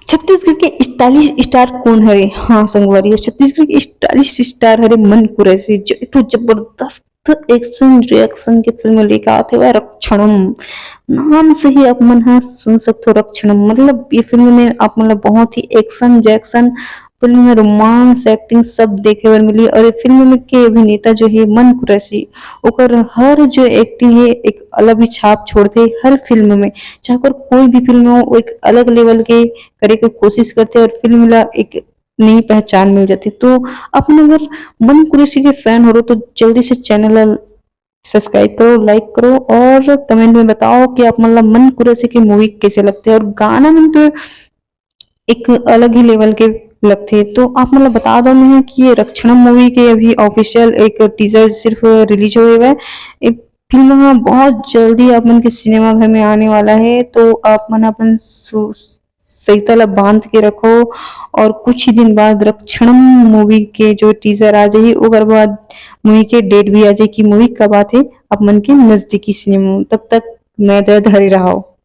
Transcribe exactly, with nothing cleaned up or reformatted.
छत्तीसगढ़ के stylish star कोन हरे? हाँ संगवारी हो, छत्तीसगढ़ के स्टाइलिश स्टार हरे मन कुरैशी, जो एक ठो जबरदस्त एक्शन रिएक्शन के फिल्म लेके आथे हुए रक्षणम। नाम से ही आप मन ह सुन सकते हो रक्षणम, मतलब ये फिल्म में आप मन ला बहुत ही एक्शन जैक्शन, फिल्म में रोमांस, एक्टिंग सब देखे बर मिली। और ये फिल्म में के अभिनेता जो है मन कुरैशी, ओकर हर जो एक्टिंग है एक अलग ही छाप छोड़थे हर फिल्म में। चाहे ओकर कोई भी फिल्म हो, वो एक अलग लेवल के करे के कोशिश करथे और फिल्म ला एक नई पहचान मिल जाती। तो अपन अगर मन कुरैशी के फैन हो रहे हो तो जल्दी से चैनल ला सब्सक्राइब करो, लाइक करो और कमेंट में बताओ कि आप मन ला मन कुरैशी के मूवी कैसे लगते हैं। और गाना मन तो एक अलग ही लेवल के लगथे। तो आप मन ला बता दो मैं कि ये रक्षणम मूवी के अभी ऑफिशियल एक टीजर सिर्फ रिलीज होए हुआ है। ये फिल्म ह बहुत जल्दी आप मन के सिनेमा घर में आने वाला है, तो आप मन अपन सु- सईता ला बांध के रखो और कुछ ही दिन बाद रक्षणम मूवी के जो टीजर आ जाही, ओकर बाद मूवी के डेट भी आ जाही कि मूवी कब आथे आप मन के नजदीकी सिनेमा में। तब तक मैं दर्द हरे रहो।